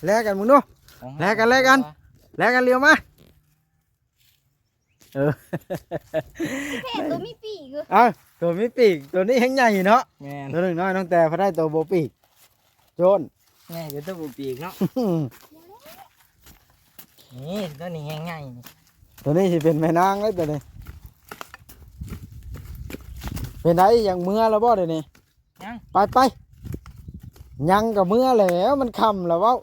ແລກກັນເບິ່ງດູ ແລກກັນ ແລກກັນ ແລກກັນ ລຽວມາ. ເອີ ແພະ ໂຕມີປີກຢູ່. ເອົ້າ ໂຕມີປີກ ໂຕນີ້ແຮງໃຫຍ່ເນາະ. ແມ່ນ ໂຕໜຶ່ງນ້ອຍ ນ້ອງແຕ່ ພໍໄດ້ໂຕບໍ່ປີກ ໂຈນ ໃຫຍ່ເປັນໂຕບໍ່ປີກເນາະ. ນີ້ ໂຕນີ້ແຮງໃຫຍ່ນີ້. ໂຕນີ້ຊິເປັນແມ່ນາງເລີຍໂຕນີ້. ເປັນໃດ ຢາກເມືອແລ້ວບໍ່ດຽວນີ້? ຍັງ ໄປໆ ຍັງກໍເມືອແລ້ວ ມັນຄ່ຳແລ້ວເວົ້າ.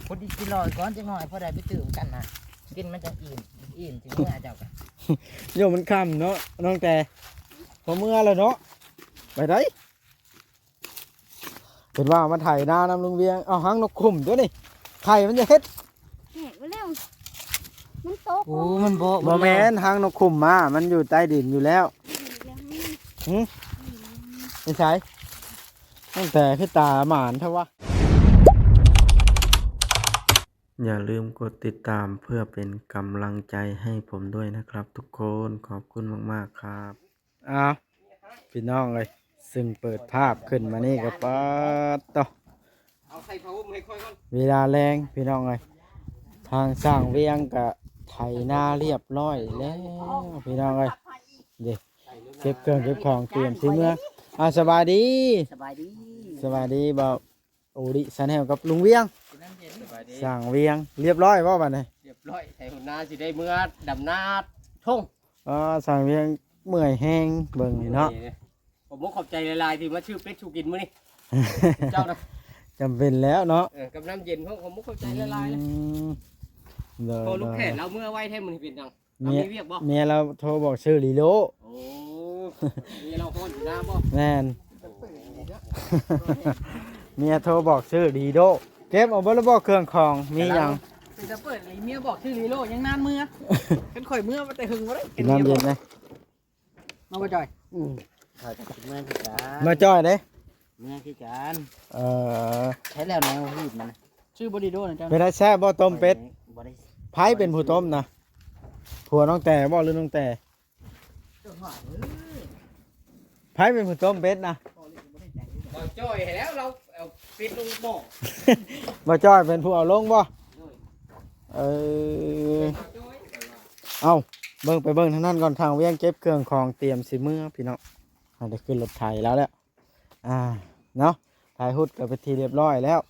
ພໍດີກິນລອຍກ່ອນຈັກໜ້ອຍ ພໍໄດ້ໄປຕື່ມກັນນະ ກິນມັນຈັ່ງອີ່ມ ອີ່ມຈຶ່ງເມືອເຈົ້າກະ. ໂຍ ມັນຄ່ຳເນາະ ນ້ອງແຕ່ ພໍເມືອແລ້ວເນາະ. ໄປໄດ໋ ເພິ່ນວ່າມາໄຖນານຳລຸງວຽງ. ເອົາ ຫາງນົກຂຸ້ມຕົວນີ້ ໄຂ່ມັນຈະເຮັດ ແຕກໄປແລ້ວ ມັນຕົກ. ໂອ້ ມັນບໍ່ ບໍ່ແມ່ນ ຫາງນົກຂຸ້ມມາ ມັນຢູ່ໃຕ້ດິນຢູ່ແລ້ວ. ຫຶ ຢູ່ໃສ? ຕັ້ງແຕ່ຄືຕາໝານແທ້ວະ. ຢ່າลืมกดติดตามเพื่อเป็นกำลังใจให้ผมด้วยนะครับทุกคน ขอบคุณมากๆครับ. ອ້າວ ພີ່ນ້ອງເອີຍ ຊຶ່ງເປີດພາບຂຶ້ນມານີ້ກໍປາດໂຕ ເວລາແລງພີ່ນ້ອງເອີຍ ທາງຊ່າງວຽງກະໄຖນາລຽບລ້ອຍແລ້ວພີ່ນ້ອງເອີຍ. ເດ້ ເກັບເຄື່ອງເກັບຂອງຕຽມຊິເມືອ. ອ້າວ ສະບາຍດີ ສະບາຍດີ ສະບາຍດີບ່າວ ໂອລິຊາແນລກັບລຸງວຽງ ສະບາຍດີ ຊ່າງວຽງ ລຽບລ້ອຍບໍ່ບາດນີ້? ລຽບລ້ອຍ ໄຖຫົນນາ ຊິໄດ້ເມືອດຳນາທົ່ງ. ອ່າ ຊ່າງວຽງເມື່ອຍແຮງເບິ່ງນີ້ເນາະ. ເມື່ອຍເດ້ ຂອບອົກຂອບໃຈຫຼາຍໆ ທີ່ມາຊື້ເປັດສູ່ກິນມື້ນີ້ ເຈົ້ານະ ຈຳເປັນແລ້ວເນາະ. ເອີ ກັບນ້ຳເຢັນພ້ອມ ຂອບອົກຂອບໃຈຫຼາຍໆ ອືມ ໂດຍ ພໍ່ລູກແພດ ໂດຍ ລາວເມືອໄວແທ້ມື້ນີ້ ເປັນຫຍັງ? ເມຍ ເຮົາມີວຽກບໍ່? ເມຍລາວໂທບອກຊື້ລີໂລ. ໂອ້ ເມຍລາວຮ້ອນຢູ່ນາບໍ່? ແມ່ນ ເມຍໂທບອກຊື້ລີໂລ. ເກັບເອົາເບິດແລ້ວບໍ່ເຄື່ອງຂອງ? ມີຫຍັງ? ເປັນຕາເປີດ ເມຍບອກຊື້ລີໂລ ຍັງນານເມືອ. ຄັນຂ້ອຍເມືອມາແຕ່ຫຶງບໍ່ໄດ້ ກິນນ້ຳເຢັນເດ້. ມາບໍ່ຈ່ອຍ? ອືມ ຂ້ອຍກໍຊິເມືອຄືກັນ. ມາຈ່ອຍເດ້? ເມືອຄືກັນ. ເອີ ໃຊ້ແລ້ວແນວຮີດມັນນະ. ຊື່ບໍ່ດີໂດນະເຈົ້າ. ເປັນໄດ ແຊບບໍ່ຕົ້ມເປັດ? ບໍ່ໄດ້. ໃຜເປັນຜູ້ຕົ້ມນະ? ຜົວນ້ອງແຕ່ບໍ່ ຫຼືນ້ອງແຕ່? ໃຜເປັນຜູ້ຕົ້ມເປັດນະ? ບໍ່ຈ່ອຍໃຫ້ແລ້ວ ລາວເອົາເປັດລົງໝໍ້. ບໍ່ຈ່ອຍເປັນຜູ້ເອົາລົງບໍ່? ໂດຍ. ເອີ ເອົາ ເບິ່ງ ໄປເບິ່ງທາງນັ້ນກ່ອນ ທາງວຽງເກັບເຄື່ອງຂອງຕຽມຊິເມືອພີ່ນ້ອງ. ເຮົາໄດ້ຂຶ້ນລົດໄຖລາວແລ້ວ ອ່າ ເນາະ ຖ່າຍຮຸດກໍເປັນທີ່ລຽບລ້ອຍແລ້ວ.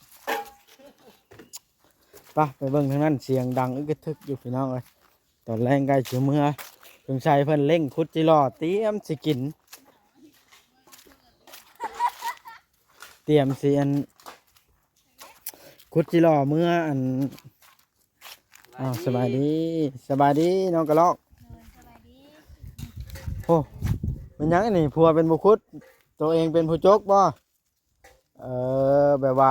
ໄປ ໄປເບິ່ງທາງນັ້ນ ສຽງດັງອຶກກະທຶກຢູ່ພີ່ນ້ອງເອີຍ. ຕອນແລງໃກ້ຊິເມືອ ສົງໄສເພິ່ນເລັ່ງຂຸດຈິຫຼໍ່ ຕຽມຊິກິນ ຕຽມຊິອັນ ຂຸດຈິຫຼໍ່ເມືອອັນ ອ້າວ ສະບາຍດີ ສະບາຍດີນ້ອງກະລອກ. ໂດຍ ສະບາຍດີ. ໂອ້ ແມ່ນຫຍັງອັນນີ້ ຜົວເປັນຜູ້ຂຸດ ໂຕເອງເປັນຜູ້ຈົກບໍ່? ເອີ ແບບວ່າ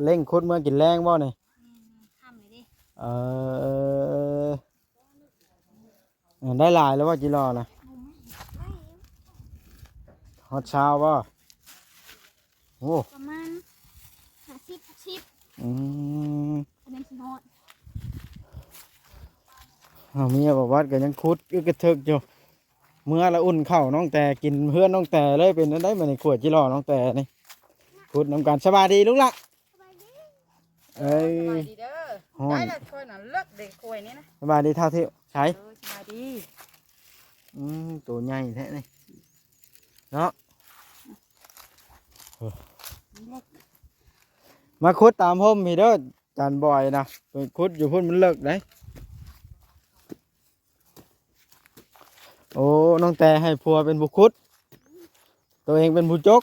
ເລັ່ງຂຸດເມືອກິນແລງບໍ່ນີ້? ອືມ ຄ່ຳເລີຍເດ້. ເອີ ໄດ້ຫຼາຍແລ້ວບໍ່ຈິຫຼໍ່ນະ? ຮອດຊາວບໍ່? ໂອ້ ປະມານຫ້າສິບ ຫົກສິບ. ອືມ ກະແມ່ນຊິຮອດ. ເອົາ ເມຍບໍ່ວັດກໍຍັງຂຸດອຶກກະເຖິກຢູ່. ເມື່ອລະອຸ່ນເຂົ້ານ້ອງແຕ່ ກິນເຮືອນນ້ອງແຕ່ເລີຍ. ເປັນຈັ່ງໃດມື້ນີ້ ຂົ້ວຈິຫຼໍ່ນ້ອງແຕ່ນີ້? ຂຸດນຳກັນ. ສະບາຍດີລູກຫຼ້າ. ສະບາຍດີ. ເອີຍ ສະບາຍດີເດີ. ຮ້ອນ. ໄດ້ລະ ຂ້ອຍນະເລິກເດ້ ຂ້ອຍນີ້ນະ. ສະບາຍດີທ້າວທິວ. ໃສ? ເອີ ສະບາຍດີ. ອືມ ໂຕໃຫຍ່ແທ້ນີ້ເນາະ. ມາຂຸດຕາມຮົ່ມພີ້ເດີ ຈານບອຍນະ. ໄປຂຸດຢູ່ພຸ້ນມັນເລິກເດ້. ໂອ້ ນ້ອງແຕ່ໃຫ້ຜົວເປັນຜູ້ຂຸດ ໂຕເອງເປັນຜູ້ຈົກ.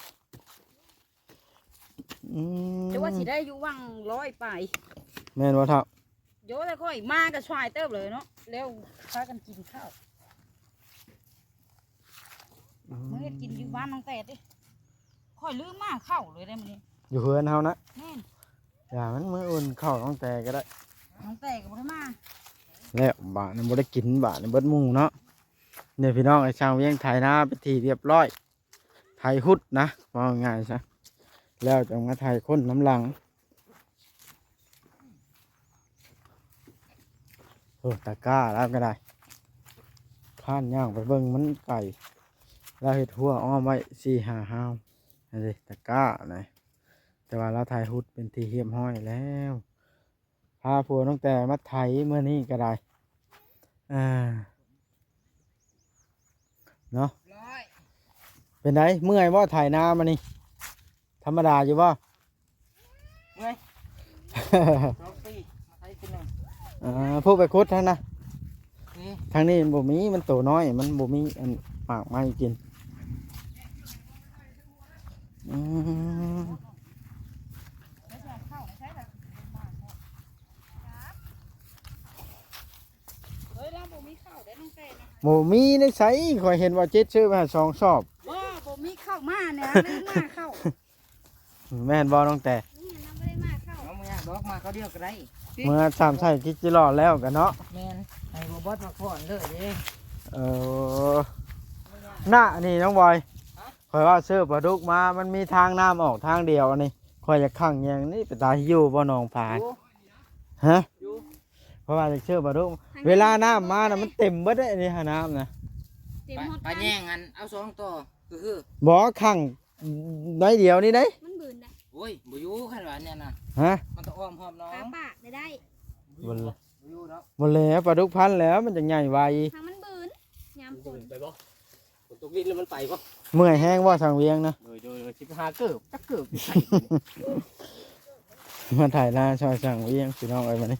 ອືມ ແຕ່ວ່າຊິໄດ້ຢູ່ຫວ່າງຮ້ອຍປາຍ. ແມ່ນບໍ່ທ້າວ? ໂຢ ແຕ່ຂ້ອຍມາກໍສວາຍເຕີບເລີຍເນາະ ແລ້ວພາກັນກິນເຂົ້າ. ອືມ ມື້ນີ້ກິນຢູ່ບ້ານນ້ອງແຕ່ຕິ ຂ້ອຍລືມມາເຂົ້າເລີຍເດ້ມື້ນີ້ ຢູ່ເຮືອນເຮົານະ. ແມ່ນ. ຢ່າ ມັນມື້ອື່ນເຂົ້ານ້ອງແຕ່ກໍໄດ້ ນ້ອງແຕ່ກໍບໍ່ໄດ້ມາ. ແລ້ວບາດນີ້ບໍ່ໄດ້ກິນ ບາດນີ້ເບິດໝູ່ເນາະ. ນີ້ພີ່ນ້ອງ ໄອ້ຊ່າງວຽງໄຖນາເປັນທີ່ລຽບລ້ອຍ ໄຖຮຸດນະ ເວົ້າງ່າຍຊະ ແລ້ວຈັ່ງມາໄຖຄົນນຳຫຼັງ. ໂອ້ ຕາກ້າລາວກໍໄດ້ ຄ້ານຍ່າງໄປເບິ່ງມັນໄກ ລາວເຮັດຮົ້ວອ້ອມໄວ້ສີ່ຫ້າຮາວ. ອັນນີ້ຕາກ້ານະ. ແຕ່ວ່າລາວໄຖຮຸດເປັນທີ່ຮຽບຮ້ອຍແລ້ວ. ພາຜົວນ້ອງແຕ່ມາໄຖມື້ນີ້ກໍໄດ້ ອ່າ ເນາະ. ເປັນໃດ ເມື່ອຍບໍ່ໄຖນາມານີ້? ທຳມະດາຢູ່ບໍ່? ເມື່ອຍ ສອງປີມາໄຖທີໜຶ່ງ. ອ່າ ຜູ້ໄປຂຸດທາງນະ ນີ້ ທາງນີ້ມັນບໍ່ມີ ມັນໂຕນ້ອຍ ມັນບໍ່ມີອັນໝາກໄມ້ກິນ. ອືມ ເຮີຍ ລາວບໍ່ມີເຂົ້າໄດ້ນ້ອງແຕ່ນະ. ບໍ່ມີໃນໃສ ຂ້ອຍເຫັນວ່າເຈັດຊື້ໄປໃຫ້ສອງຊອບ. ບໍ່ ບໍ່ມີເຂົ້າມາແນວ ລືມມາເຂົ້າ. ແມ່ນບໍ່ນ້ອງແຕ່? ນີ້ນະ ບໍ່ໄດ້ມາເຂົ້າ. ເອົາ ບໍ່ຍາກດອກ ມາເຂົ້າດຽວກໍໄດ້. ເມື່ອຊາມໃສ່ກິດຈິຫຼໍ້ແລ້ວກັນເນາະ. ແມ່ນ ໃຫ້ບໍ່ບອດພັກຜ່ອນເລີຍເດ້. ເອີ ນະ ນີ້ນ້ອງບອຍ ຮະ? ຂ້ອຍວ່າເຊີປາດຸກມາ ມັນມີທາງນ້ຳອອກທາງດຽວ ອັນນີ້ ຂ້ອຍຢາກຂັງແຍງນີ້ ເປັນຕາຢູ່ບໍ່ໜອງປາ? ໂອ້ ຮະ? ຢູ່ ເພາະວ່າຢາກເຊີປາດຸກ ທາງນ້ຳ ເວລານ້ຳມານະ ມັນເຕັມເບິດເດ້ ອັນນີ້ຫານ້ຳນະ. ເຕັມຮອດ ປາ ປາແຍງຫັ້ນ ເອົາສອງຕໍ່ ຄື ຄື ບໍ່ ຂັງ ໜ້ອຍດຽວນີ້ເດ້. ມັນບືນໄດ້. ໂອ້ຍ ບໍ່ຢູ່ ຄັນວ່າອັນນັ້ນນະ. ຮະ? ມັນຕ້ອງອ້ອມຮອບໜອງ ປາປາກໄດ້ໄດ້. ບໍ່ຢູ່ ບໍ່ຢູ່ດອກ. ບໍ່ແລ້ວ ປາດຸກພັນແລ້ວ ມັນຈັ່ງໃຫຍ່ໄວ. ທາງມັນບືນ ຍາມຝົນ ໄປບໍ່? ຝົນຕົກດິນແລ້ວມັນໄປບໍ່? ເມື່ອຍແຮງບໍ່ ຊ່າງວຽງນະ? ໂດຍ ໂດຍ ໂດຍ ຊິໄປຫາເກີບ ຈັກເກີບຢູ່ໃສ. ມາໄຖນາຊ່ອຍຊ່າງວຽງ ພີ່ນ້ອງເອີຍ ມານີ້.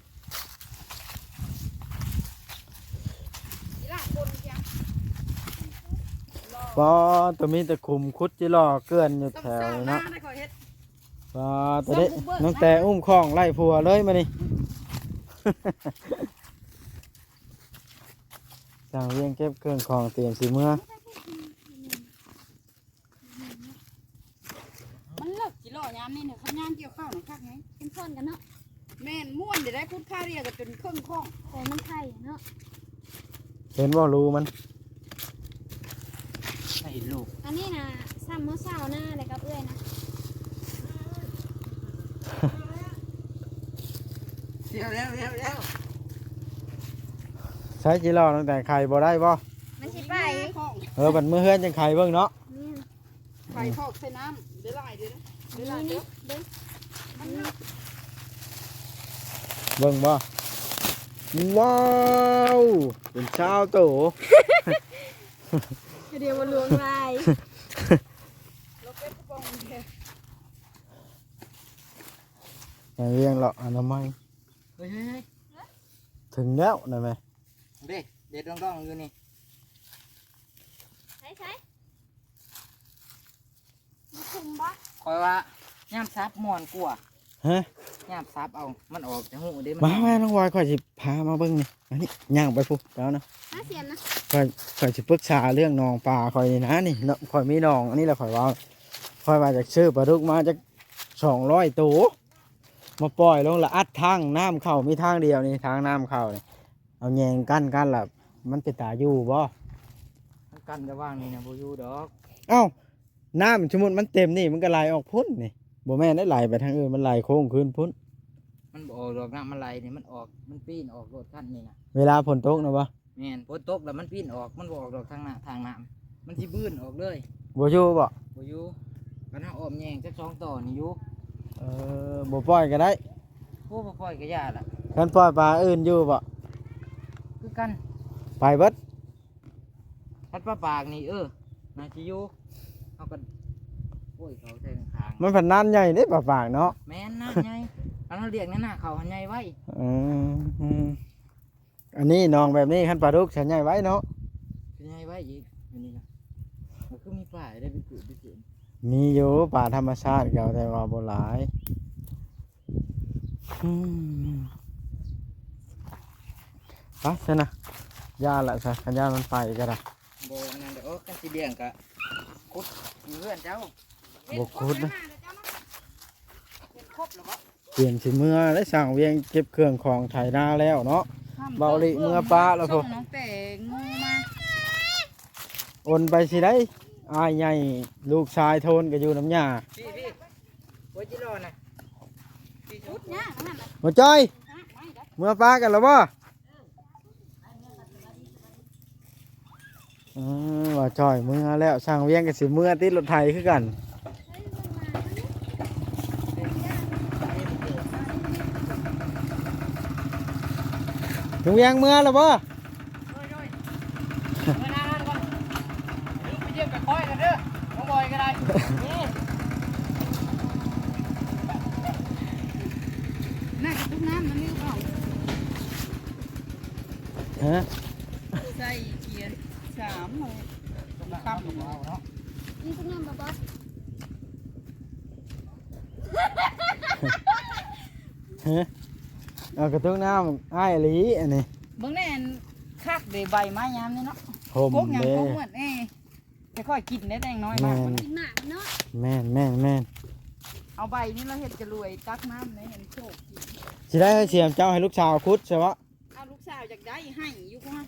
ບໍ່ ໂຕມີແຕ່ຂຸມຂຸດຈິຫຼໍ້ເກືອນຢູ່ແຖວນີ້ເນາະ. ບໍ່ ໂຕເດ້ ນ້ອງແຕ່ອຸ້ມຂ້ອງໄລ່ຜົວເລີຍມານີ້. ຊ່າງວຽງເກັບເຄື່ອງຂອງ ຕຽມຊິເມືອ. ມັນເລິກຈິຫຼໍ້ຍາມນີ້ນະ ຄັນຍາມກ່ຽວເຂົ້ານະຄັກແຮງ. ເປັນສ່ວນກັນເນາະ. ແມ່ນ ມ່ວນເດ້ ໄດ້ຂຸດຄາດຽວກໍຈົນເຄິ່ງຂ້ອງ. ໂອ້ ມັນໄຂ່ເນາະ. ເຫັນບໍ່ຮູມັນ? ໃຫ້ເຫັນລູກ. ອັນນີ້ນະ ຊ້ຳມື້ເຊົ້ານະ ແລ້ວກັບເອື້ອຍນະ. ແລ້ວ ແລ້ວ ແລ້ວ ແລ້ວ. ໃຊ້ຈິຫຼໍ້ຕັ້ງແຕ່ໄຂ່ບໍ່ໄດ້ບໍ່? ມັນຊິໄປ. ເອີ ບັດມື້ເຮືອນຈັ່ງໄຂ່ເບິ່ງເນາະ. ແມ່ນ. ໄຂ່ພອກໃສ່ນ້ຳ ໄດ້ຫຼາຍເດ້ ໄດ້ຫຼາຍເດ້. ນີ້ເດ້ ເບິ່ງບໍ່? ວ້າວ ເປັນຊາວໂຕ. ດຽວມາລວງລາຍ. ໄປວຽງເລາະອະນາໄມ. ເຮີ້ຍ ເຮີ້ຍ ເຮີ້ຍ ເຖິງແລ້ວນະແມ່. ເດ້ ເດັດດອງໆຢູ່ນີ້. ໃສ ໃສ ມີຄຸມບໍ່? ຂ້ອຍວ່າຍາມສັບມ່ວນກວ່າ. ຮະ? ຍາມສັບເອົາ ມັນອອກຈາກຮູເດ້. ມາ ມາ ນ້ອງວອຍ ຂ້ອຍຊິພາມາເບິ່ງນີ້. ອັນນີ້ຍ່າງໄປພຸ້ນ ເຈົ້ານະ. ມາສຽນນະ. ຂ້ອຍ ຂ້ອຍຊິປຶກສາເລື່ອງໜອງປາຂ້ອຍນີ້ນະ ນີ້ເນາະ. ຂ້ອຍມີໜອງອັນນີ້ແຫຼະ ຂ້ອຍວ່າ ຂ້ອຍວ່າຢາກຊື້ປາດຸກມາຈັກສອງຮ້ອຍໂຕ ມາປ່ອຍລົງ ລະອັດທາງນ້ຳເຂົ້າ ມີທາງດຽວນີ້ ທາງນ້ຳເຂົ້ານີ້. ເອົາແຍງກັ້ນກັນລະ ມັນເປັນຕາຢູ່ບໍ່? ມັນກັ້ນລະຫວ່າງນີ້ນະ ບໍ່ຢູ່ດອກ. ເອົ້າ ນ້ຳສົມມຸດມັນເຕັມນີ້ ມັນກໍໄຫຼອອກພຸ້ນນີ້. ບໍ່ແມ່ນໄດ້ໄຫຼໄປທາງອື່ນ ມັນໄຫຼໂຄ້ງຄືນພຸ້ນ. ມັນບໍ່ອອກດອກ ນ້ຳມັນໄຫຼນີ້ ມັນອອກ ມັນປີນອອກໂລດຄັນນີ້ນະ. ເວລາຝົນຕົກນະບໍ່? ແມ່ນ ຝົນຕົກລະມັນປີນອອກ ມັນບໍ່ອອກດອກທາງໜ້າ ທາງນ້ຳ. ມັນຊິບືນອອກເລີຍ. ບໍ່ຢູ່ບໍ່? ບໍ່ຢູ່. ຄັນເຮົາອ້ອມແຍງຈັກສອງຕໍ່ນີ້ຢູ່. ເອີ ບໍ່ປ່ອຍກໍໄດ້. ໂອ້ ບໍ່ປ່ອຍກໍຢ່າລະ. ຄັນປ່ອຍປາອື່ນຢູ່ບໍ່? ຄືກັນ ໄປເບິດ. ຄັນປາປາກນີ້ ເອີ ໜ້າຊິຢູ່. ເຮົາກໍ ໂອ້ຍ ເຂົາໃສ່ຂ້າງໆ ມັນພັນນານໃຫຍ່ເດ້ ປາປາກເນາະ. ແມ່ນ ນານໃຫຍ່. ຄັນເຮົາລ້ຽງໃນນາເຂົາຫັ້ນໃຫຍ່ໄວ. ອືມ ອັນນີ້ໜອງແບບນີ້ ຄັນປາດຸກຊິໃຫຍ່ໄວເນາະ. ຊິໃຫຍ່ໄວອີກ ອັນນີ້ນະ. ມັນຄືມີປາໄດ້ ເປັນກືດເປັນເຂນ. ມີຢູ່ ປາທຳມະຊາດເຂົາ ແຕ່ວ່າບໍ່ຫຼາຍ. ອືມ ໄປຊະນະ. ຢ່າລະຊະ ຄັນຢ້ານມັນໄປກໍໄດ້. ບໍ່ ອັນນັ້ນດອກ. ໂອ້ ຄັນຊິລ້ຽງກະຂຸດຢູ່ເຮືອນເຈົ້າ. ບໍ່ຂຸດນະ. ເປັນຄົບແລ້ວບໍ່? ຕຽມຊິເມືອແລ້ວ ຊ່າງວຽງເກັບເຄື່ອງຂອງໄຖນາແລ້ວເນາະ. ເບົາລິເມືອປະແລ້ວພຸ້ນ. ນ້ອງແຕງໂມມາ. ໂອນໄປຊິໄດ້ ອ້າຍໃຫຍ່ລູກຊາຍໂທນກໍຢູ່ນຳຍ່າ. ພີ່ ພີ່ ໂອ້ຍ ຈິລໍນະ. ພຸດຍາກນັ້ນນະ. ບໍ່ຈ່ອຍ ເມືອປະກັນແລ້ວບໍ່? ອືມ ວ່າຈ່ອຍເມືອແລ້ວ ຊ່າງວຽງກໍຊິເມືອຕິດລົດໄຖຄືກັນ. ເດ້ ວຽງເມືອແລ້ວບໍ່? ໂດຍໆ ເມືອນານະກ່ອນ ຫຼືໄປຢ້ຽມໄປຄອຍກັນເດີ ນ້ອງບອຍກໍໄດ້ ນີ້ ໜ້າຈະຕົກນ້ຳນະ ຫຼືເປົ່າ ຮະ? ໃສ່ເກຍສາມ ເອົາຕຳເອົາເນາະ ມີຕົກນ້ຳບໍ່ບອສ? ຮະ? ເອົາກະຕົກນ້ຳອ້າຍອີ່ຫຼີອັນນີ້ ເບິ່ງແດ່ ອັນຄັກເດ ໃບມາຍາມນີ້ເນາະ ຫົ່ມ ກົກຫຍັງ ເດ້ ກົກໝົດເອ ແຕ່ຂ້ອຍກິນໄດ້ແຕ່ງນ້ອຍ ແມ່ນ ມາກ ກິນໝາກມັນເນາະ ແມ່ນໆໆ ເອົາໃບນີ້ລະເຮັດຈະລວຍ ຕັກນ້ຳໃນອັນໂຄກກິນ ຊິໄດ້ໃຫ້ສຽມເຈົ້າໃຫ້ລູກສາວຂຸດຊະເວາະ ເອົາລູກສາວຢາກໄດ້ໃຫ້ຢູ່ພຸ້ນ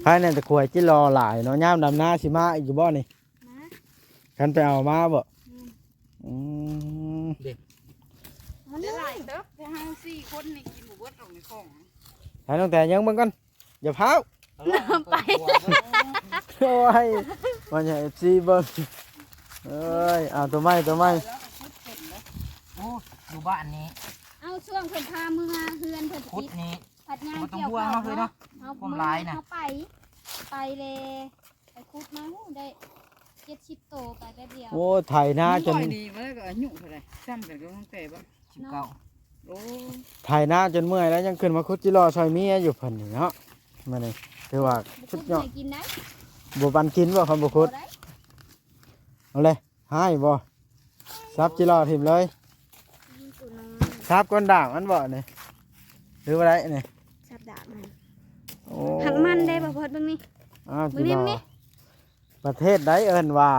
ພາຍໃນຕະກວຍຈິລໍຫຼາຍເນາະ ຍາມດຳນາຊິມາອີກຢູ່ບໍ່ນີ້? ມາ ຄັນໄປເອົາມາບໍ່? ອືມ ອືມ ເດ້ ມັນ ໄດ້ຫຼາຍເຕີບ ພວກເຮົາສີ່ຄົນນີ້ກິນບໍ່ເບິດດອກໃນຂອງ ໃຫ້ນ້ອງແຕຍືມເບິ່ງກ່ອນ ຢ່າພ້າວ ໄປ ໂອ້ຍ ມາໃຫ້ເອັຟຊີເບິ່ງ ເອີຍ ເອົາຕົວໃໝ່ ຕົວໃໝ່ ແລ້ວກໍຂຸດເປັນເດ້ ໂອ້ ຢູ່ບ້ານນີ້ ເອົາ ຊ່ວງເພິ່ນພາເມືອເຮືອນເພິ່ນ ຂຸດນີ້ ພັດຍາມກ່ຽວເຂົ້າເນາະ ເຮົາ ຄວາມຫຼາຍນະ ເຮົາໄປ ໄປແລ ໄປຂຸດມາ ໂອ້ ໄດ້ເຈັດສິບໂຕ ໄປແປັບດຽວ ໂອ້ ໄຖນາຈົນ ນ້ອງບອຍນີ້ ເບິ່ງກໍອາຍຸເທົ່າໃດ ສ່ຳກັນກັບນ້ອງແຕບໍ່? ສິບເກົ້າ ໂອ້ ໄຖນາຈົນເມື່ອຍແລ້ວ ຍັງຂຶ້ນມາຂຸດຈິລໍຊ່ອຍເມຍຢູ່ເພິ່ນນີ້ເນາະ ມື້ນີ້ຖືວ່າສຸດຍອດ ບໍ່ຂຸດໃຫ້ກິນໄດ້ ບໍ່ປັນກິນບໍ່ ຄັນບໍ່ຂຸດ ບໍ່ໄດ້ ເອົາເລີຍ ຮ້າຍບໍ່? ສັບຈິລໍຖິ້ມເລີຍ ອືມ ຕົວນ້ອຍ ສັບກົ້ນດາກມັນບໍ່ນີ້ ຫຼືວ່າໄດ້ນີ້ ສັບດາກມັນ ໂອ້ ຫັກມັນໄດ້ບໍ່ ເພິ່ນເບິ່ງນີ້ ອ້າວ ເບິ່ງນີ້ ປະເທດໃດເອີ້ນວ່າ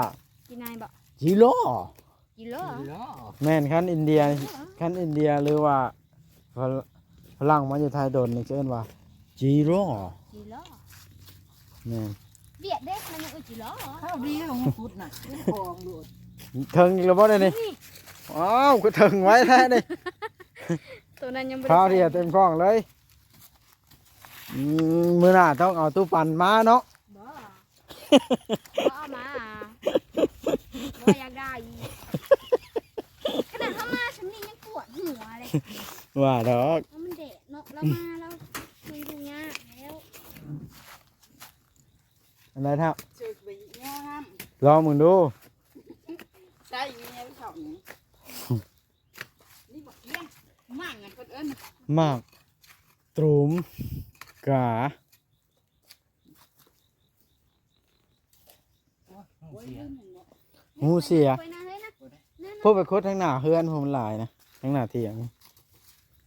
ຈີນາຍບໍ່? ຈິລໍ ຈີລໍ ແມ່ນ ຄັນອິນເດຍ ຈີລໍ ຄັນອິນເດຍ ຫຼືວ່າຝຣັ່ງມາຢູ່ໄທດົນນີ້ ຈະເອີ້ນວ່າຈີລໍ ຈີລໍ ແມ່ນ ຫວຽດເດ້ ມັນຍັງເອີ້ນຈີລໍ ເຂົ້າດີຂອງມັງຄຸດນະ ເປັນຂອງໂລດ ເຖິງອີກແລ້ວບໍ່ໄດ໋ນີ້? ນີ້ ອ້າວ ຄືເຖິງໄວແທ້ນີ້ ໂຕນັ້ນຍັງບໍ່ໄດ້ ຄາວດຽວເຕັມຂອງເລີຍ ອືມ ມື້ໜ້າຕ້ອງເອົາຕູ້ປັ່ນມາເນາະ ບໍ່ ບໍ່ເອົາມາ ບໍ່ຢາກໄດ້ ຂະໜາດເຮົາມາຊ່ຳນີ້ຍັງປວດຫົວເລີຍ ວ່າດອກ ມັນແດດເນາະ ລາວມາລາວຄຸຍດູຍາກແລ້ວ ອັນໃດເຖົ້າ ເຈີໄປຍ່ອງນ້ຳ ລອງເບິ່ງດູ ໃຊ້ເມຍເຂົານີ້ ນີ້ໝາກກຽງ ໝາກຫຍັງເພິ່ນເອີ້ນ ໝາກ ຕຣູມກາ ໂອ້ຍ ຫູເສຍ ຫູເສຍ ໄປນະ ເຮີ້ຍນະ ພຸ້ນໄປຂຸດທາງໜ້າເຮືອນພຸ້ນ ມັນຫຼາຍນະ ທາງໜ້າຖຽງ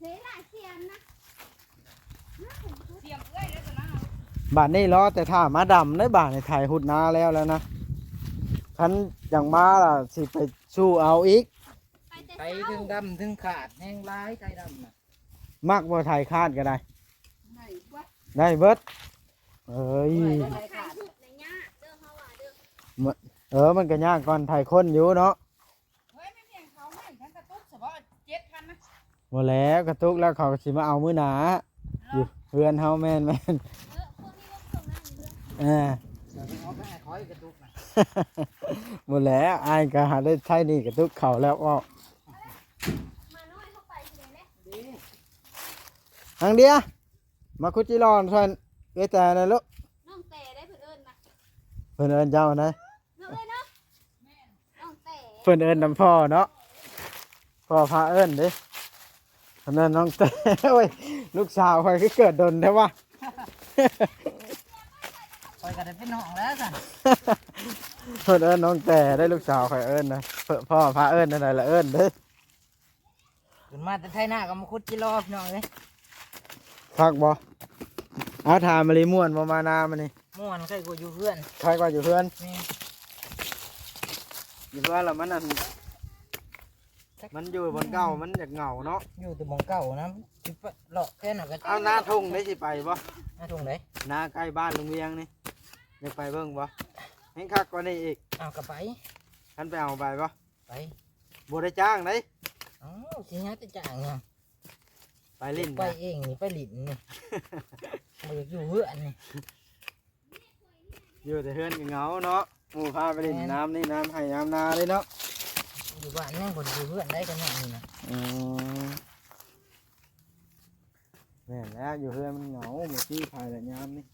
ເສຍຫຼາຍເສຍນະ ບາດນີ້ລໍແຕ່ຖ້າມາດຳໄດ້ ບາດນີ້ໄຖຮຸດນາແລ້ວ ແລ້ວນະ ຄັນຢາກມາລະຊິໄປສູ້ເອົາອີກ ໄປແຕ່ ໄຖເຊົ້າ ເຖິງດຳເຖິງຂາດແຮງຫຼາຍ ໄຖດຳນະ ມັກບໍ່ໄຖຂາດກໍໄດ້ ໄດ້ເບິດ ໄດ້ເບິດ ເອີຍ ໄຖຂາດ ເອີ ມັນກໍຍາກກ່ອນໄຖຄົນຢູ່ເນາະ ເຮີ້ຍ ແມ່ນຫຍັງເຂົາໃຫ້ທັງກະຕຸກສະເບາະ ເຈັດພັນນະ ບໍ່ແລ້ວ ກະຕຸກແລ້ວເຂົາກໍຊິມາເອົາມື້ໜ້າ ເນາະ ຢູ່ເຮືອນເຮົາ ແມ່ນໆ ເອີ ເອົາໄປໃຫ້ຂ້ອຍກະຕຸກນະ ບໍ່ແລ້ວ ອ້າຍກໍຫາໄດ້ໃຊ້ໜີ້ກະຕຸກເຂົາແລ້ວເວົ້າ ມານ້ອຍເຮົາໄປຊິໄດ້ແຫຼະ ນາງເດຍ ມາຂຸດຈີລໍຊ່ອຍເອື້ອຍແຕແດ່ລູກ ນ້ອງແຕໄດ້ເພິ່ນເອີ້ນນະ ເພິ່ນເອີ້ນເຈົ້ານະ ນ້ອງເອີຍເນາະ ນ້ອງແຕ ເພິ່ນເອີ້ນນຳພໍ່ເນາະ ພໍ່ພາເອີ້ນເດ້ ເພິ່ນເອີ້ນນ້ອງແຕ ໂອ້ຍ ລູກສາວຂ້ອຍຄືເກີດດົນແທ້ວະ ຂ້ອຍກໍໄດ້ເປັນນ້ອງແລ້ວຊັ້ນ ເພິ່ນເອີ້ນນ້ອງແຕໄດ້ ລູກສາວຂ້ອຍເອີ້ນນະ ພໍ່ພາເອີ້ນແນວໃດລະເອີ້ນເດ້. ຂຶ້ນມາແຕ່ໄຖນາກໍມາຂຸດຈິລໍພີ່ນ້ອງເອີຍ ຄັກບໍ່? ເອົາ ຖາມມາລີ ມ່ວນບໍ່ມານາມື້ນີ້? ມ່ວນ ໄຄກວ່າຢູ່ເຮືອນ ໄຄກວ່າຢູ່ເຮືອນ ແມ່ນ ຢູ່ເຮືອນລະມັນອັນ ມັນຢູ່ບ່ອນເກົ່າມັນຢາກເຫງົາເນາະ ຢູ່ແຕ່ບ່ອນເກົ່ານະ ຊິໄປເລາະແຖວນັ້ນກໍ ເອົາ ນາທົ່ງໄດ້ ຊິໄປບໍ່? ນາທົ່ງໃດ? ນາໃກ້ບ້ານລຸງວຽງນີ້ ຢາກໄປເບິ່ງບໍ່? ແຮງຄັກກວ່ານີ້ອີກ ເອົາ ກໍໄປ ຄັນໄປເອົາໄປບໍ່? ໄປ ບໍ່ໄດ້ຈ້າງເດ້ ເອົ້າ ຊິຫາແຕ່ຈ້າງຫຍັງ ໄປຫຼິ້ນ ໄປເອງນີ້ ໄປຫຼິ້ນນີ້ ບໍ່ຢາກຢູ່ເຮືອນນີ້ ຢູ່ແຕ່ເຮືອນກໍເຫງົາເນາະ ໝູ່ພາໄປຫຼິ້ນ ແມ່ນ ນ້ຳນີ້ ນ້ຳໄຮ່ນ້ຳນາເດ້ເນາະ ຢູ່ບ້ານຍັງບໍ່ຢູ່ເຮືອນໄດ້ ກໍແນວນີ້ນະ ອືມ. ແມ່ນແລ້ວ ຢູ່ເຮືອນມັນເຫງົາ ບໍ່ມີໃຜລະຍາມນີ້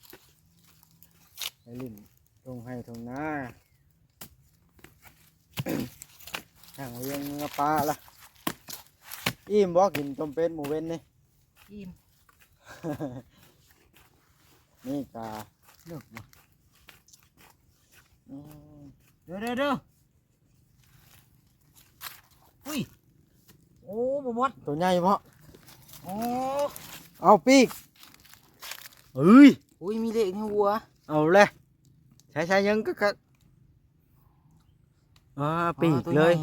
ໄປຫຼິ້ນທົ່ງໄຮ່ທົ່ງນາ ຫ້າງວຽງເມືອປາລະ. ອີ່ມບໍ່ ກິນຕົ້ມເປັດມື້ເວັນນີ້? ອີ່ມ. ນີ້ກະເລິກບໍ່? ອືມ ເດີໆໆ. ອຸ້ຍ ໂອ້ ບໍ່ໝົດ ໂຕໃຫຍ່ເນາະ. ໂອ້ ເອົາປີກ ເອີຍ ອຸ້ຍ ມີເລກໃນຫົວ ເອົາແຫຼະ ໃຊ້ໆ ຍັງກະ ກະ ອ່າ ປີກເລີຍ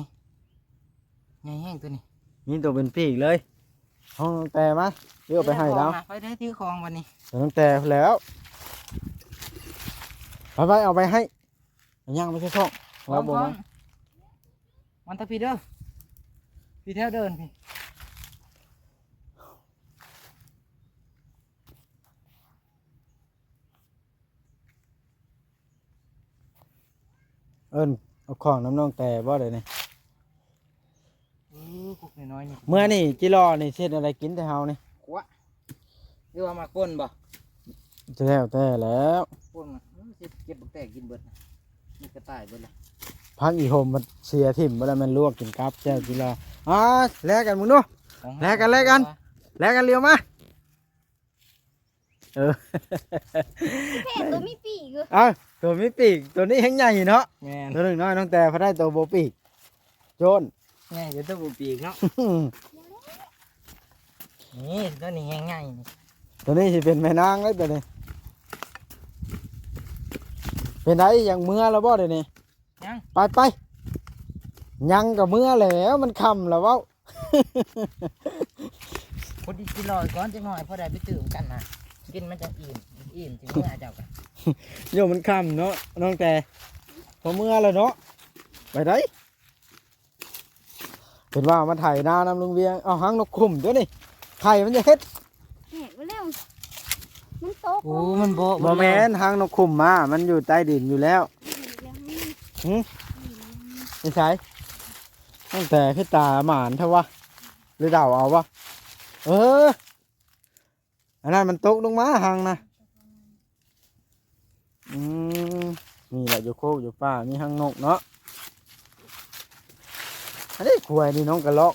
ໃຫຍ່ແຮງໂຕນີ້ ມີໂຕເປັນປີກເລີຍ. ຫ້ອງນ້ອງແຕ່ມາ ເອົາໄປໃຫ້ລາວ ໄປໄດ້ຖືຂອງບັດນີ້ ນ້ອງແຕ່ແລ້ວ ໄປໆ ເອົາໄປໃຫ້ ຍ່າງໄປໃສ່ຊ່ອງ ວ່າບໍ່ມາ ມັນຕະພີເດີ ພີແຖວເດີນພີ ເອີ້ນເອົາຂອງນຳນ້ອງແຕ່ບໍ່ເດນີ້? ເອີ ພວກນ້ອຍໆ ນີ້ ເມື່ອນີ້ຈິລໍນີ້ເຮັດແນວໃດກິນແຕ່ເຮົານີ້? ກວະ ຫຼືວ່າມັກປົ່ນບໍ່? ແລ້ວແຕ່ແລ້ວ ປົ່ນມັນ ເອີ ຊິເກັບບັກແຕກກິນເບິດ ມັນກະຕາຍເບິດລະ ຜັກອີ່ຫົມມັນເສຍຖິ້ມບໍ່ໄດ້ ແມ່ນລວກກິນກັບແຈ່ວກິນລະ. ອ່າ ແລກກັນເບິ່ງດູ ແລກກັນ ແລກກັນ ແລກກັນ ຫຼຽວມາ ເອີ ແມ່ນ ໂຕມີປີກຢູ່ ເອົ້າ ໂຕມີປີກ ໂຕນີ້ແຮງໃຫຍ່ເນາະ ແມ່ນ ໂຕໜຶ່ງນ້ອຍ ນ້ອງແຕ່ພໍໄດ້ໂຕບໍ່ປີກ ໂຈນ ໃຫຍ່ຢູ່ ໂຕບໍ່ປີກເນາະ ນີ້ ໂຕນີ້ແຮງໃຫຍ່ນີ້ ໂຕນີ້ຊິເປັນແມ່ນາງເດ້ໂຕນີ້ ເປັນໃດ ຢາກເມືອແລ້ວບໍ່ເດນີ້? ຍັງ ໄປໆ ຍັງກະເມືອແລ້ວ ມັນຄ່ຳແລ້ວເວົ້າ ພໍດີກິນລອຍກ່ອນຈັກໜ່ອຍ ພໍໄດ້ໄປຕື່ມກັນນະ ກິນມັນຈັ່ງອີ່ມ ອີ່ມຊິເມືອເຈົ້າກະ ໂຍ ມັນຄ່ຳເນາະ ນ້ອງແຕ່ ພໍເມືອແລ້ວເນາະ ໄປໄດ ເພິ່ນວ່າມາໄຖນານຳລຸງວຽງ ເອົາຫາງນົກຂຸມຕົວນີ້ ໄຖມັນຈະເຮັດ ແຫກໄປແລ້ວ ມັນຕົກ ໂອ້ ມັນບໍ່ ບໍ່ແມ່ນ ຫາງນົກຂຸມມາ ມັນຢູ່ໃຕ້ດິນຢູ່ແລ້ວ ຫຶ ຢູ່ໃສ? ຕັ້ງແຕ່ຄືຕາໝານແທ້ວະ ຫຼືເດົາເອົາວະ? ເອີ ອັນນັ້ນມັນຕົກລົງມາຫາງນະ. ອືມ ນີ້ແຫຼະ ຢູ່ໂຄກຢູ່ປ່າມີຫາງນົກເນາະ. ອັນນີ້ຂວາຍນີ້ນ້ອງກະລອກ.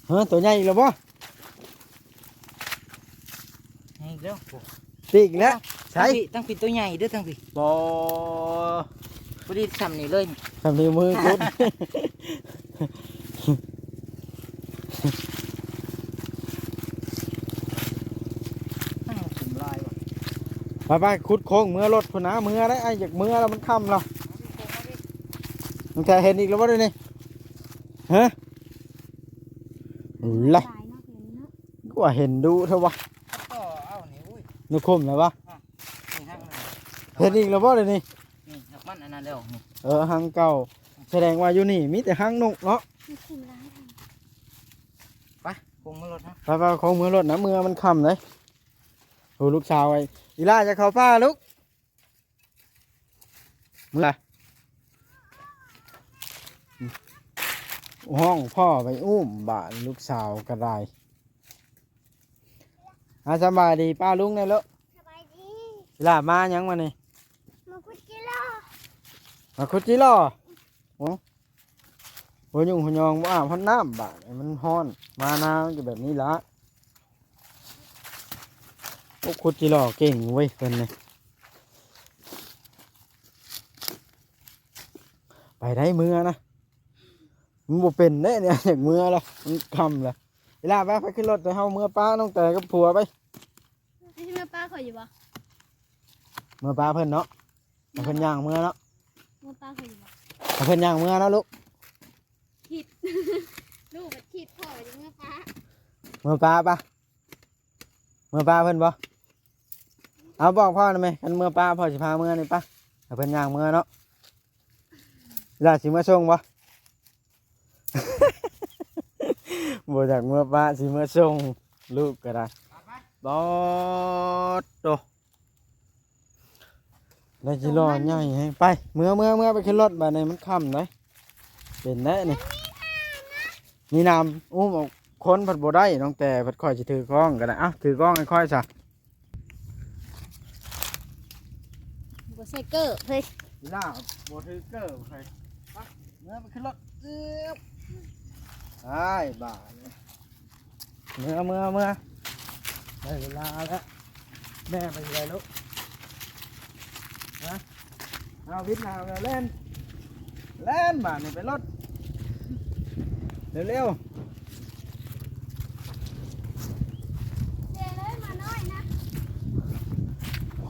ເຮີ ໂຕໃຫຍ່ອີກແລ້ວບໍ່? ໃຫຍ່ອີກແລ້ວ ປີກອີກແລ້ວ. ໃສ? ຕັ້ງປີກ ຕັ້ງປີກ ໂຕໃຫຍ່ເດີ້ ຕັ້ງປີກ. ບໍ່ ພໍດີຊ່ຳນີ້ເລີຍ ຊ່ຳນິ້ວມືກຸດ. ໄປໆ ຂຸດໂຄ້ງເມືອລົດພຸ້ນນະ ເມືອໄດ໋ ອ້າຍຢາກເມືອແລ້ວ ມັນຄ່ຳແລ້ວ. ຕັ້ງແຕ່ເຫັນອີກແລ້ວບໍ່ດຽວນີ້? ຮະ? ລະ ກວ່າເຫັນດຸແທ້ວະ. ຕໍ່ເອົານີ້ ອຸ້ຍ ນຸຄຸມແລ້ວວະ? ນີ້ຫາກມັນ ເຫັນອີກແລ້ວບໍ່ດຽວນີ້? ນີ້ຫາກມັນອັນນັ້ນແລ້ວນີ້. ເອີ ຫາງເກົ່າ ສະແດງວ່າຢູ່ນີ້ມີແຕ່ຫາງນົກເນາະ. ໄປ ໂຄ້ງເມືອລົດນະ ໄປໆ ໂຄ້ງເມືອລົດນະ ເມືອມັນຄ່ຳເດ້. ໂອ້ ລູກສາວ ອີ່ຫຼ້າຈະເຂົ້າປ່າລູກ. ເມືອ ຮ້ອງພໍ່ໄປອຸ້ມບາດ ລູກສາວກະໄດ້. ອາ ສະບາຍດີປ້າລຸງແດ່ເລີະ. ສະບາຍດີ. ອີ່ຫຼ້າມາຫຍັງມານີ້? ມາຂຸດຈິລໍ. ມາຂຸດຈິລໍ? ໂອ້ ຫົວຫຍຸ້ງຫົວຍອງ ບໍ່ອາບຮອດນ້ຳບາດ ມັນຮ້ອນ ມານາມັນກະແບບນີ້ລະ. ໂອ້ ຂຸດຈິລໍເກັ່ງເວີຍເພິ່ນນີ້. ໄປໄດ໋ ເມືອນະ ມັນບໍ່ເປັນເດ້ນີ້ ຢາກເມືອລະ ມັນຄ່ຳລະ. ອີ່ຫຼ້າ ໄປ ໄປຂຶ້ນລົດ ໄປ ເຮົາເມືອປະນ້ອງແຕ່ກັບຜົວໄປ. ຊິເມືອປະຂ້ອຍຢູ່ບໍ່? ເມືອປະເພິ່ນເນາະ ໃຫ້ເພິ່ນຍ່າງເມືອເນາະ. ເມືອປະຂ້ອຍຢູ່ບໍ່? ໃຫ້ເພິ່ນຍ່າງເມືອເນາະລູກ. ຄິດ ລູກກໍຄິດ ພໍ່ວ່າຊິເມືອປະ ເມືອປະປະ ເມືອປະເພິ່ນບໍ່? ເອົາ ບອກພໍ່ນຳແມ່ ຄັນເມືອປະ ພໍ່ຊິພາເມືອນີ້ປະ ໃຫ້ເພິ່ນຍ່າງເມືອເນາະ. ລະຊິເມືອສົ່ງບໍ່? ບໍ່ຢາກເມືອປະ ຊິເມືອສົ່ງລູກກໍໄດ້. ບອດໂຕ ໂອ້ ໄດ້ຈິລໍໃຫຍ່ແຮງ. ໄປ ເມືອ ເມືອ ເມືອ ໄປຂຶ້ນລົດ ບາດນີ້ມັນຄ່ຳເດ້. ເປັນແທ້ນີ້ ມີນ້ຳ ອຸ້ມເອົາຄົນພັດບໍ່ໄດ້ ນ້ອງແຕ່ພັດ ຂ້ອຍຊິຖືກ້ອງກໍໄດ້. ເອົ້າ ຖືກ້ອງໃຫ້ຂ້ອຍຊະ. ບໍ່ໃສ່ເກີບເຮີ້ຍ ລາວບໍ່ຖືເກີບເຮີ້ຍ. ໄປ ເມືອ ໄປຂຶ້ນລົດ. ອຶບ ໄປ ບາດນີ້ ເມືອ ເມືອ ເມືອ ໄດ້ເວລາແລ້ວ. ແມ່ໄປໃສລູກ? ຮະ? ເອົາ ວິດນ້ຳແລ້ວ ແລ່ນ ແລ່ນ ບາດນີ້ໄປລົດ ເລັວໆ.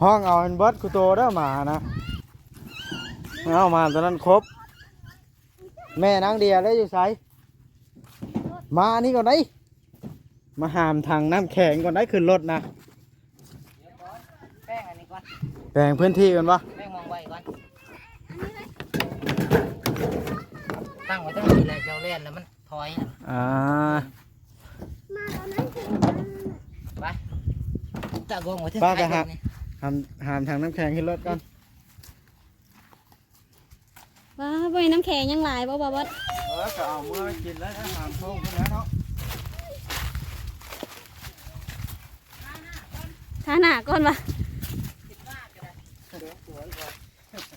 ຮ້ອງເອົາໃຫ້ເບິດຄູ່ໂຕເດີ ໝານະ. ເອົາ ມາຕົວນັ້ນຄົບ. ແມ່ນາງເດຍເດ້ ຢູ່ໃສ? ມານີ້ກ່ອນໄດ໋ ມາຫາມຖັງນ້ຳແຂງກ່ອນໄດ໋ ຂຶ້ນລົດນະ. ແປງອັນນີ້ກ່ອນ ແປງພື້ນທີ່ກ່ອນບໍ່? ແປງໝ່ອງໄວ້ກ່ອນ ຕັ້ງໄວ້ຕັ້ງນີ້ແຫຼະ ເຈົ້າແລ່ນແລ້ວມັນຖອຍ. ອ່າ ໄປ ຕາກອງໄວ້ເຖິງ ໄປ ໄປຫາ ຫາມ ຫາມຖັງນ້ຳແຂງຂຶ້ນລົດກ່ອນ. ວ້າ ບໍ່ແມ່ນນ້ຳແຂງຍັງຫຼາຍບໍ່ ບ່າວບອດ? ເອີ ກໍເອົາເມືອກິນແລ້ວນະ ຫາມໂພງພຸ້ນແລ້ວເນາະ. ທາໜ້າກ່ອນວ່າ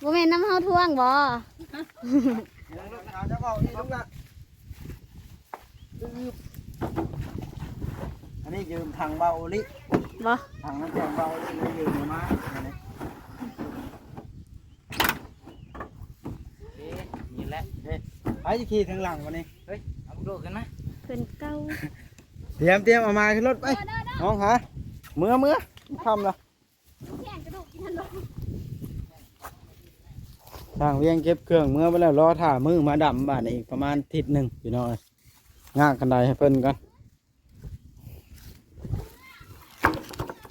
ບໍ່ແມ່ນນຳເຮົາທວງບໍ່? ເອົາ ເຈົ້າເວົ້າອີກລູກລະ. ອຶບ ອັນນີ້ຢືມຖັງບ່າວໂອລິບໍ່? ຖັງນ້ຳແຂງບ່າວໂອລິ ຢືມມາ ອັນນີ້ ນີ້ແຫຼະ. ເດ້ ໃຜຊິຂີ່ທາງຫຼັງບັດນີ້? ເຮີ້ຍ ເອົາລູກຂຶ້ນມາ ຂຶ້ນເກົ່າ. ຕຽມ ຕຽມເອົາມາຂຶ້ນລົດໄປ ນ້ອງຫາ ເມືອ ເມືອ ຄ່ຳລະ. ຊ່າງວຽງເກັບເຄື່ອງເມືອໄປແລ້ວ ລໍຖ້າມື້ມາດຳບາດນີ້ ອີກປະມານທິດໜຶ່ງພີ່ນ້ອງເອີຍ. ງາກຄັນໄດໃຫ້ເພິ່ນກ່ອນ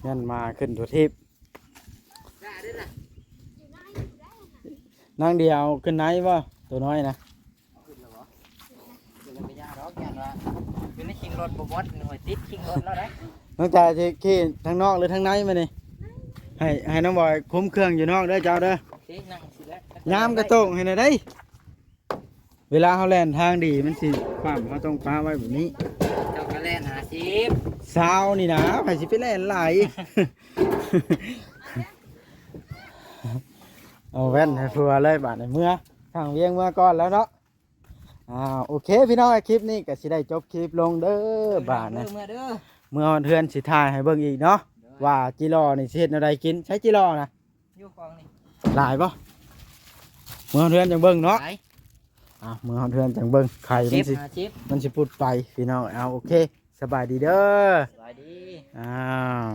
ແມ່ນມາຂຶ້ນທົ່ວທີບ. ນາງດຽວຂຶ້ນໃນບໍ່ ໂຕນ້ອຍນະ? ເປັນໄປຍາດອກ ຢ້ານວ່າຢູ່ໃນຄີງລົດບໍ່ບອດ ໜ່ວຍຕິດຄີງລົດແລ້ວໄດ໋. ນ້ອງຈາຍຊິຂີ່ທາງນອກຫຼືທາງໃນມື້ນີ້? ໃຫ້ ໃຫ້ນ້ອງບອຍຄຸມເຄື່ອງຢູ່ນອກເດີເຈົ້າເດີ. ໂອເຄ ນັ່ງຊິແລ້ວ ຍາມກະໂຕ້ງໃຫ້ແດ່ໄດ໋. ເວລາເຮົາແລ່ນທາງດີມັນຊິຄວ່ຳ ເຮົາຕ້ອງປະໄວ້ແບບນີ້. ເຈົ້າກໍແລ່ນຫ້າສິບ ຊາວນີ້ນະ ໃຜຊິໄປແລ່ນຫຼາຍ. ເອົາແວ່ນໃຫ້ຜົວເລີຍບາດນີ້ ເມືອ ທາງວຽງເມືອກ່ອນແລ້ວເນາະ. ອ່າ ໂອເຄພີ່ນ້ອງ ຄລິບນີ້ກໍຊິໄດ້ຈົບຄລິບລົງເດີບາດນີ້. ເມືອເດີ ເມືອເດີ ເມືອຮອດເຮືອນຊິຖ່າຍໃຫ້ເບິ່ງອີກເນາະ ໂດຍ ວ່າຈິລໍນີ້ຊິເຮັດແນວໃດກິນ. ໃຊ້ຈິລໍນະ ຢູ່ກອງນີ້ ຫຼາຍບໍ່? ເມືອຮອດເຮືອນຈັ່ງເບິ່ງເນາະ. ອ່າ ເມືອຮອດເຮືອນຈັ່ງເບິ່ງ ໄຂ່ມັນຊິ ຫ້າສິບ ມັນຊິປຸດໄປພີ່ນ້ອງ. ເອົາ ໂອເຄ ສະບາຍດີເດີ ສະບາຍດີ ອ້າວ.